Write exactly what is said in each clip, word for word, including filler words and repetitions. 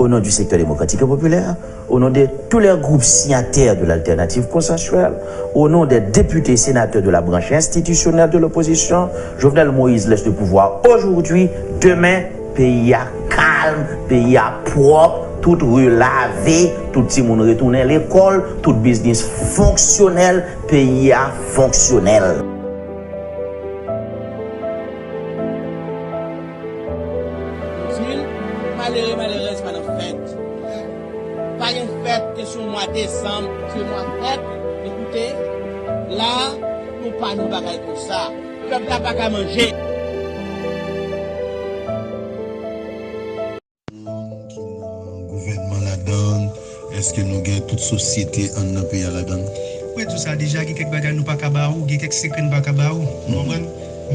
Au nom du secteur démocratique et populaire, au nom de tous les groupes signataires de l'alternative consensuelle, au nom des députés et sénateurs de la branche institutionnelle de l'opposition, Jovenel Moïse laisse le pouvoir aujourd'hui, demain, peyi a kalm, peyi a pwòp, tout ri lave, tout timoun retounen lekòl, tout biznis fonksyonèl, peyi a fonksyonèl. Anpil malere, malerèz pa nan fèt. Pa gen fèt ke sou mwa desanm, se mwa fèt. Ekoute, la, nou pa nan bagay konsa. Pèp la pa ka manje. Moun ki nan gouvènman ladan, èske nou gen tout sosyete anndan peyi a ladan? Mwen di w sa deja, gen kèk bagay nou pa ka ba ou, gen kèk sekrè n pa ka ba ou, ou konprann?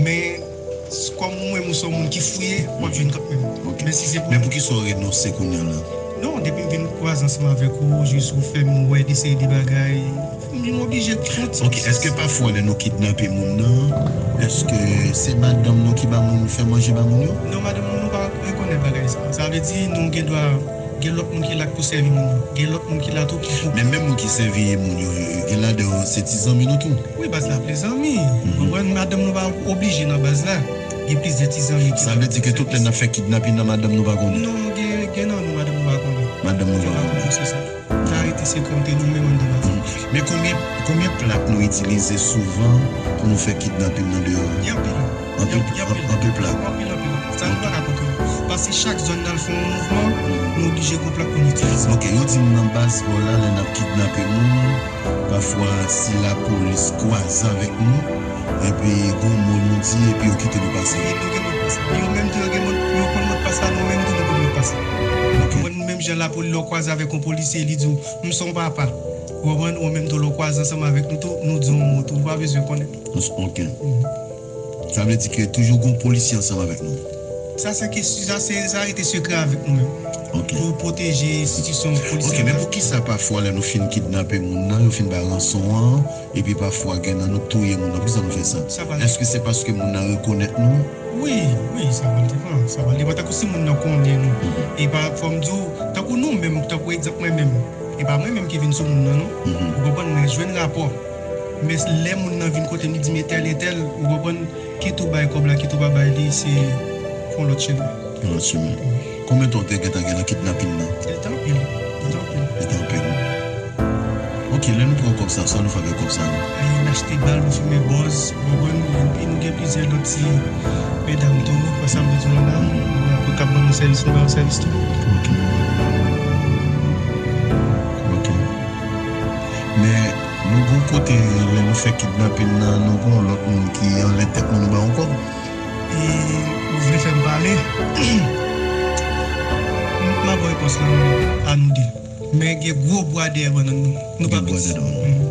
Men, s- kòm ou menm ou se yon moun ki fouye, w ap jwenn kanmenm. Ok. Men si se pou Men poukisa w renonse kounye a la? Non, depi m vin kwaze ansanm avèk ou, jis ou fè m wè de seri de bagay, m oblije fè yon ti Ok, èske pafwa lè nou kidnape moun nan, èske se madanm nou ki ba moun, fè manje ba moun yo? Non, madanm nou, nou pa rekonèt bagay sa. Sa vle di, nou gen dwa, gen lòt moun ki la k pou sèvi moun yo. Gen lòt moun ki la tou ki pou Men menm moun ki sèvi moun yo, yo, yo, gen ladan yo se ti zanmi nou tou? Wi, baz la ple zanmi. Ou konprann? Madanm nou pa oblije nan baz la. Gen plizyè ti zanmi ki Sa vle di ke tout lè n ap fè kidnapin nan, madanm nou pa konnen? Non, gen, gen nan nou, madanm nou pa konnen. Madanm nou pa konnen. Se sa. Sa rete sekrè ant nou menm anndan baz la. Men konbyen, konbyen plak nou itilize souvan pou nou fè kidnapin nan deyò a? Gen anpil. Anpil, Gen, gen anpil. Anpil plak. Anpil, anpil. Sa nou pa ka kontwole. Paske chak zòn n al fè yon mouvman, nou oblije gon plak pou n itilize. Ok, yo di m nan baz pa w la, lè n ap kidnape moun, pafwa si lapolis kwaze avèk nou, epi gon mo nou di, epi yo kite nou pase. Wi, nou gen modpas. Yo menm tou, yo gen mod, yo konn modpas la, nou menm tou, nou konn modpas la. Ok. Ou konn menm jan lapolis, lè w kwaze avèk yon polisye, li di w, "M se yon papa." Ou konprann? Ou menm tou, lè w kwaze ansanm avèk nou tou, nou di w yon mo tou. Ou pa bezwen konnen. Ok. Mhm. Sa vle di ke toujou gon polisye ansanm avèk nou? Sa se kesyon, sa se, sa rete sekrè avèk nou menm. Ok. Pou pwoteje enstitisyon polisye. Ok, men poukisa pafwa lè nou fin kidnape moun nan, yo fin bay ranson an, epi pafwa gen nan nou k touye moun nan, poukisa nou fè sa? Sa pa Èske se paske moun nan rekonèt nou? Wi, wi, sa pral depann, sa pral depann. Tankou si moun nan konnen nou, e pa fò m di w, tankou nou menm, tankou egzanp mwen menm, e pa mwen menm ki vin sou moun nan non. Mhm. Ou konprann, mwen jwenn rapò. Men lè moun nan vin kote m, li di m entèl, entèl, ou konprann, kit ou bay kòb la, kit ou pa bay li, se yon lòt chemen. Yon lòt chemen. Konbyen tan w te gentan gen nan kidnapin nan? Li te anpil, li te anpil. Li te anpil. Ok, lè nou pran kòb sa, sa nou fè avèk kòb sa? E, n achte bal, nou fimen bòz, ou konprann, epi nou gen plizyè lòt ti medam tou, wè sa m vle di w la, nou, pou k ap ban nou sèvis, nou ba yo sèvis tou. Ok. Ok. Men, nou gon kote, lè nou fè kidnapin nan, nou gon lòt moun ki anlè tèt nou, nou ba yon kòb. E ou vle fè m pale? M ap ba w repons lan a nou de. Men gen gwo bwa dèyè bannann nou. Nou pa Gen bwa piti. dèyè bannann. Mhm.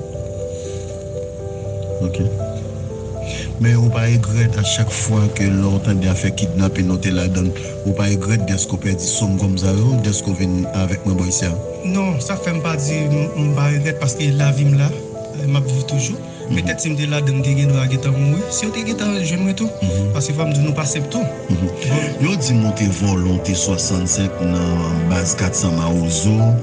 Ok. Men ou pa regrèt a chak fwa ke lè w tande afè kidnapin nou te ladan l, ou pa regrèt dèske w pèdi sòm kòm sa yo, dèske w vin avèk mwen bò isi a? Non, sa fè m pa di m, m pa regrèt paske lavi m la, m ap viv toujou. Petèt si m te ladan, m te gen dwa gentan mouri. Si yo te gentan jwenn mwen tou. Mhm. Paske fò m di w, nou pa senp tou. Mhm. Bon. Yo di m ou te vòlè yon T swasannsenk nan baz kat san Mawozo,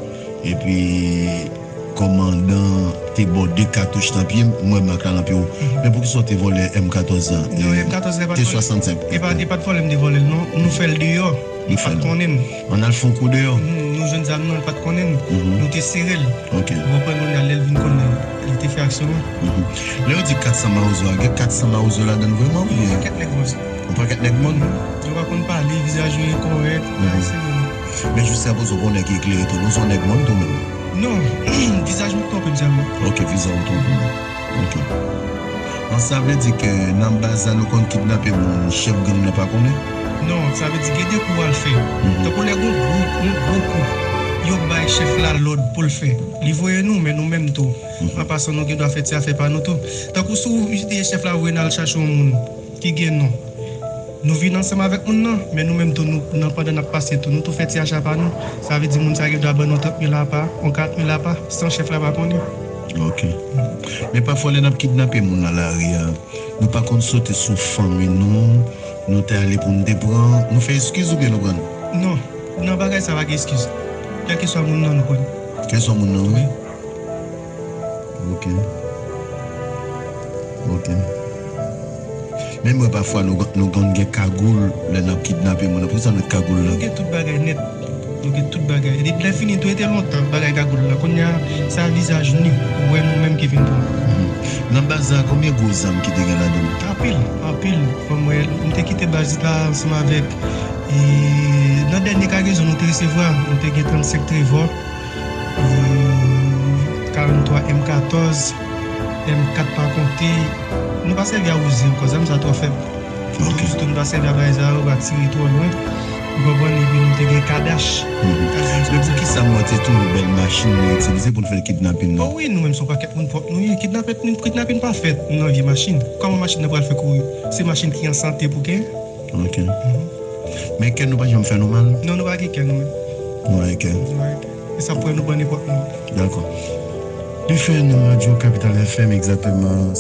epi kòmandan te ba w de katouch nan pye, m wè mak la nan pye w. Mhm. Men poukisa w te vòlè M katòz la? Non, M katòz la pa t vòlè. T swasannsenk. E pa, e pa t vòlè m te vòlè l, non. Nou fè l deyò. Nou fè l. Li pa t konnen n. Ann al fè yon kou deyò. Hmm, nou jwenn zam nan, li pa t konnen n. Mhm. Nou te sere l. Ok. Ou konprann, kounye a, lè l vin konnen, li te fè aksyon an. Mhm. Lè yo di kat san Mawozo a, gen kat san Mawozo ladan l vrèman, oubyen? Yon pakèt nèg mòn. Yon pakèt nèg mòn? Mhm. Yo pa konn pale, vizaj yo enkòrèk, mhm, bagay serye. Men jiska prezan, ou pa yon nèg ki eklere tou, non, se yon nèg mòn tou menm? Non, vizaj mwen k twonpe m sèlman. Ok, vizaj ou twonpe w. Ok. Bon, sa vle di ke nan baz la nou konn kidnape moun, chèf gang nan pa konnen? Non, sa vle di gen de kou w al fè. Mhm. Tankou lè gon gwo, gon gwo kou, yo bay chèf la lòd pou l fè. Li voye nou, men nou menm tou. Mhm. An pasan, nou gen dwa fè ti afè pa nou tou. Tankou si w, chèf la voye n al chache yon moun ki gen non. Nou vin ansanm avèk moun nan, men nou menm tou, nou, nan pandan n ap pase tou, nou tou fè ti acha pa nou. Sa vle di moun sa gen dwa ban nou trant mil apa, yon kat mil apa, san chèf la pa konnen. Ok. Men pafwa lè n ap kidnape moun nan lari a, nou pa konn sote sou fanmi nou, nou te ale pou n te pran, nou fè eskiz oubyen nou pran? Non, nan bagay sa pa gen eskiz. Kèlkeswa moun nan nou konn. Kèlkeswa moun nan, wi. Ok. Ok. Men m wè pafwa nou, nou konn gen kagoul lè n ap kidnape moun nan. Poukisa nou met kagoul la? Nou gen tout bagay nèt. Nou gen tout bagay. E depi lè fini tou, e te lontan bagay kagoul la. Kounye a, se a vizaj ni ou wè nou menm ki vin pran. Mhm. Nan baz la, konbyen gwo zam ki te gen ladan l? Anpil, anpil. Fò m wè, m te kite baz la ansanm avèk, e, nan dènye kagezon nou te resevwa, nou te gen trannsenk Trevor, e, karanntwa M katòz, M kat pa konte. Nou pa sèvi a Uzi ankò, zam sa twò fèb. Nou Ok. Sitou nou pa sèvi a bagay sa yo, pa tire twò lwen. Ou konprann? Epi nou te gen kadach. Mhm. Men poukisa m wè se toujou bèl machin nou itilize pou n fè kidnapin nan? O wi, nou menm se yon pakèt moun pwòp nou ye. Kidnapin, kidnapin pa fèt nan vye machin. Kòman machin nan pral fè kouri? Se machin ki an sante pou gen. Ok. Mhm. Men kè nou pa janm fè nou mal? Non, nou pa gen kè nou menm. Nou pa gen kè. Nou pa gen kè. E sa pran nou pran nenpòt moun. Dakò. Li fè nan radyo Kapital F M egzakteman.